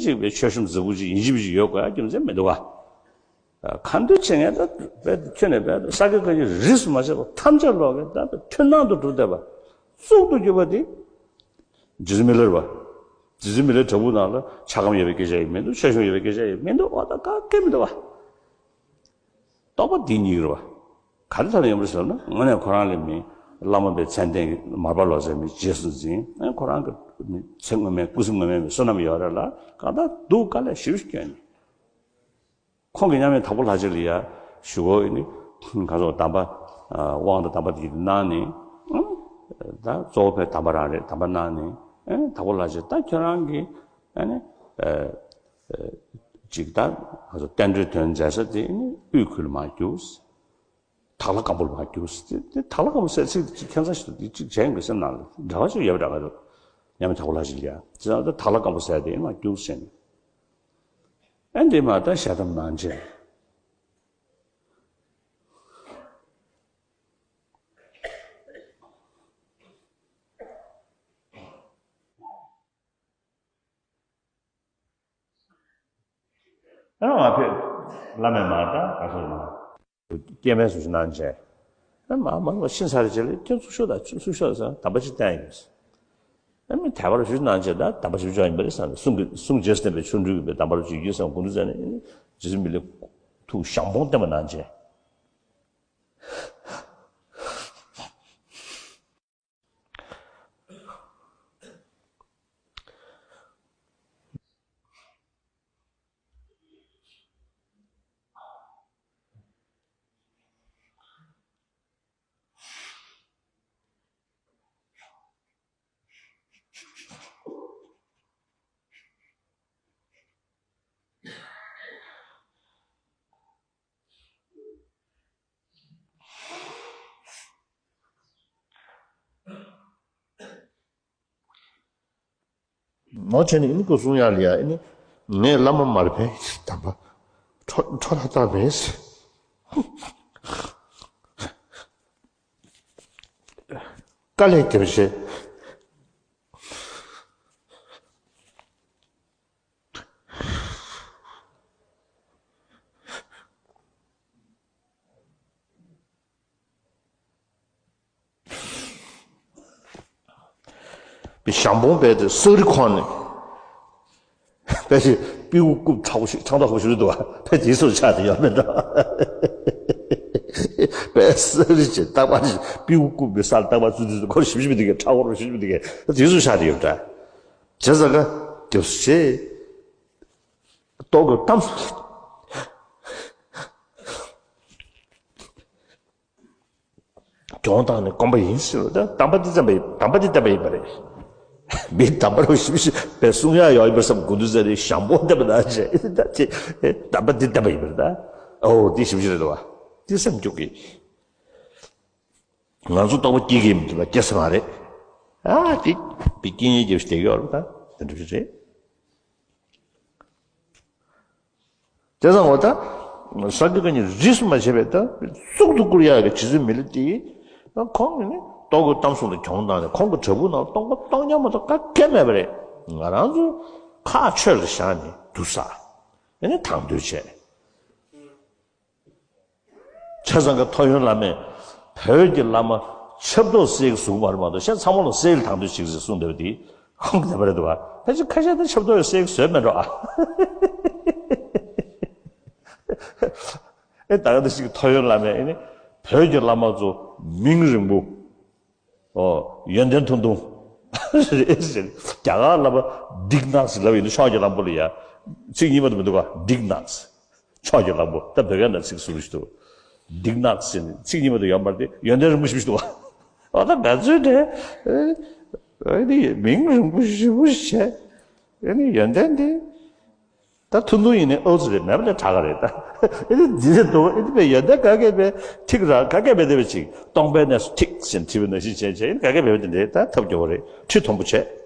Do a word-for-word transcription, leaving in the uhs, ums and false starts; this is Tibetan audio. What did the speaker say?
ཅིག་པའི་མཆོད་གཤོམ་རྫིག་པོ་ཅིག་ཡིན་གཅིག་མིན་གཅིག་ཡོད་དགོས་ཡ་རྒྱུ་མཚན་མི་འདུག་བ། ཁ་འདོན་བྱེད་མཁན་ད་རྦད་ཁྱོད་ནས་རྦད་ས་དགེ་བཀའ་རྙིང་རིས་སུ་མ་ཆད་པ་ཐམས་ཅད་ལོག་གི་ད་མཐུན་སྣང་དུ་གྲུབ་བསྡད་པ། གཙུག་ཏུ་གྱུར་པ་དེ་རྗེ་བཙུན་མི་ལའི་རེད་བ། རྗེ་བཙུན་མི་ལའི་དྲ་འབུ་ནང་ལ་ཆགས་སྐོམ་ཡོད་པའི་སྐད་ཆ་ཡང་མི་འདུག་མཆོད་གཤོམ་ཡོད་པའི་སྐད་ཆ་ཡང་མི་འདུག་འོ་ད་ག་གེ་མི་འདུག་བ། རྟོགས་པ་འདི་གཉིས་རེད་བ། ག་རེ་ཐད་ནས་ཡོང་པ་ཟེར་ན་དངོས་གནས་ཁོ་རང་ལ་མི་བླ་མ་པའི་མཚན་ལྡན་མར་པ་ལོ་ཙཱ་མི་རྗེས་སུ་འཛིན་ཁོ་རང་གི་མི་ཚེ་སྔོན་མའི་སྐུ་གཟུགས་སྔོན་མའི་མི་བསོད་ནམས་ཡོད་རེད་ལ་གང་ལྟར་སྡུག་དཀའ་ལས་ཞེ་པོ་ཞིག་བསྐྱོན་ནས། ཁོང་གིས་མཉམ་མེད་དྭགས་པོ་ལྷ་རྗེ་ལ་ཡ་ཞུ་གོ་ཡིན་ནི་ག་ཚོད་གདམས་པ་དབང་དང་གདམས་པ་དེ་གནང་ནས་ད་གཙོ་བོ་ཕའི་གདམས་པ་རང་རེད། གདམས་པ་གནང་ནས་དྭགས་པོ་ལྷ་རྗེ་ད་ཁྱོད་རང་གིས་ཨ་ནི་ཅིག་ད་ག་ཚོད་བསྟན་འགྲོའི་དོན་མཛད་ས་དེ་ནི་དབུས་ཁུལ་ལ་མར་རྒྱུགས། དྭགས་ལྷ་སྒམ་པོ་ལ་མར་རྒྱུགས། དེ་དེ་དྭགས་ལྷ་སྒམ་པོ་ཟེར་ཚིག་དེ་ཁྱད་མཚར་ཞིག་འདུག་དེ་གཅིག་གཞན་གྱི་སེམས་ནང་ལ་འདྲ་བ་ཞིག་ཡོད་པ་འདྲ་ག་འདུག་མཉམ་མེད་དྭགས་པོ་ལྷ་རྗེ་ལ་ཡ་དེ་ཚོ་ད་དྭགས་ལྷ་སྒམ་པོ་ཟེར་དེ་མར་རྒྱུགས་ཟེར་ནས། ཨ་འདི་མ་ད་ཞལ་གདམས་གནང་བྱས། ཨ་མ་ཕེབས། བླ་མས་མ་ད་ག་སོང་མ། སྐྱེས་མའི་གཟུགས་ཅིག་གནང་བྱས། ཨ་མ་མ་མ་ཤི་ཚར་རྗེས་ལ་ཁྱོད་ཚུར་ཤོག་དང་ཚུར་ཤོག་དང་གདམས་པ་ཅིག་བསྟན་ཡོད། ཨ་མི་དད་པར་ཞུ་གནང་བྱས་ད་གདམས་པ་ཞིག་འཇོག་ཡིན་པ་རེད་བསམ་ནས་གསུང་གི་གསུང་རྗེས་སུ་བསྟན་པའི་ཆོ་འཕྲུལ་གྱི་དམ་པར་བྱེད་རྒྱུ་བསམ་དགོངས་འདུག་ཟེར་ནས་རྗེ་བཙུན་མི་ལའི་ཐུགས་ཞང་པོ་བསྟན་པ་གནང་བྱས། མོ་བྱས་ནས་ཨ་ནི་སྐུ་གསུང་ཡག་ལ་ཡ་ཨ་ནི་ངས་བླ་མ་མར་པའི་དམ་པ་འཕྲོ་འཕྲོ་ལྷག་བཏང་མེད། དཀའ་ལས་རྒྱབ་བྱས། པའི་ཞང་པོ་བས་དེ་སག་རི་ཁོག་ནས་ཕལ་ཆེར་པིའུ་རྐུབ་ཕྲ་བོ་ཞིག་ཕྲང་ཐག་ཧོ་ཞུ་རེད་འདུག་བ། ཕལ་ཆེར་སོར་ཆགས་དེ་ཡོད་མེད་འདྲ། པའི་སག་རི་ཆེ་རྟག་པར་ཞིག་པིའུ་རྐུབ་པའི་སར་རྟག་པར་ཚུད་ཚུད་ཁོར་ཞིབ་ཞིབ་དེ་གས་ཕྲ་བོར་ཞིབ་ཞིབ་དེ་གས་དེ་སོར་ཆགས་དེ་ཡོད་འདྲ། བྱས་ཙང་ཀ་རྒྱབ་སུ་བྱས། ལྟོ་གོས་གཏམ་སོ། གྱོང་བཏང་ནས་སྐོམ་པ་ཡིན་ཟེར་བ་ད་གདམས་པ་འདི་བསྟན་པ་ཡིན་གདམས་པ་འདི་བསྟན་པ་ཡིན་པ་རེད། མི་གདམས་པ་རུ་ཞིབ་ཞིབ་པའི་གསུང་ཡག་ཡོད་ཡིན་པ་བསམ་དགོངས་འདུག་ཟེར་ནས་ཞང་པོ་བསྟན་པ་ན་བྱས་ད་ཅེ་གདམས་པ་འདི་བསྟན་པ་ཡིན་པ་རེད་ད། ཨོ་འདི་ཞིབ་ཞིབ་རེད་དོ་བ། འདི་སེམས་སྐྱོ་གི། ང་ཚོ་རྟོགས་པ་སྐྱེ་གི་མི་འདུག་ལ་སྐྱེ་ས་མ་རེད། ཨ་འདི་བི་སྐྱེ་ཉེན་རྒྱབ་ཞིག་བསྡད་ཡོད་རེད་ད་དེ་འདྲ་ཞིག་རེད། དེ་ཙང་འོ་ད། ས་དགེ་བཀའ་རྙིང་རིས་སུ་མ་ཆད་པའི་ད་གཙུག་ཏུ་བཀུར་ཡག་གི་རྗེ་བཙུན་མི་ལ་དེ། ཁོང་གིས་ནི་ལྟོ་གོས་གཏམ་གསུམ་ལ་གྱོང་བཏང་ནས་ཁོང་གི་བྲག་ཕུག་ནང་སྟོང་པ་སྟོང་རྐྱང་མ་གཏོགས་ག་གེ་མེད་པ་རེད། ང་རང་ཚོ་ཁག་ཆོད་ལ་བཞག་ནས་དུར་ཟ། ཨ་ནི་དང་དོད་བྱས། ཆ་ཚང་གི་ཐོ་ཡོན་བླ་མས་བོད་ཀྱི་བླ་མ་ཆབ་ཏོག་སེལ་གྱི་བཟོ་གི་མ་རེད་མ་གཏོགས་གཞན་ཚང་མ་ལ་སེལ་གྱི་དང་དོད་བྱེད་ཀྱི་ཟེར་གསུངས་བསྡད་པ་དེ་ཁོང་གི་ལབ་པ་རེད་འདུག་བ། ཕལ་ཆེར་ཁ་ཤས་དེ་ཆབ་ཏོག་ཡང་སེལ་གྱི་བཟོས་མེད་འགྲོ་ཨ། ཨེ་ད་ག་འདི་ཞིག་ཐོ་ཡོན་བླ་མས་ཨེ་ནི་བོད་ཀྱི་བླ་མ་ཚོ་མིང་རིང་པོ། ཨོ། ཡོན་ཏན་ཐུང་ཐུང་། རེད་ཟེར། རྒྱ་གར་ལབ་པ་ཌིག་ནག་སི་ལབ་ཡིན་ན་ཕྱོགས་ཀྱི་གླང་པོ་ལ་ཡ། ཚིག་གཉིས་མ་གཏོགས་མི་འདུག་ག་ཌིག་ནག་སི། ཕྱོགས་ཀྱི་གླང་པོ་ད་བོད་སྐད་ནང་ཚིག་ཟུར་ཞིག་འདུག་ཌིག་ནག་སི་ཟེར་ནས་ཚིག་གཉིས་མ་གཏོགས་ཡོད་མ་རེད་དེ་ཡོན་ཏན་རིང་པོ་ཞེ་པོ་ཞིག་འདུག་ག་ཨོ་ད་ང་ཚོའི་འདྲ། ཨེ་ནི་མིང་རིང་པོ་ཞེ་པོ་ཞིག་བྱས། ཨེ་ནི་ཡོན་ཏན་དེ། ད་ཐུང་ཐུང་ཡིན་ནའི་ཨོ་ཙི་རེད་མེད་པ་ལས་དྲག་ག་རེད་ད། ཨེ་ནི་འདི་རེད་འདུག་ཨེ་ནི་པའི་ཡོན་ཏན་ག་གེ་མེད་ཐིག་ར་ག་གེ་མེད་བསྡད་པ་ཅིག་སྟོང་པའི་གནས་སུ་ཐིག་ཟེར་བྲིས་པ་ནང་བཞིན་བྱས་བྱས་ཨེ་ནི་ག་གེ་མེད་པ་དེ་འདྲས་ད་ཐབས་སྐྱོ་བོ་རེད། ཁྲི་མཐོན་པོ་བྱས།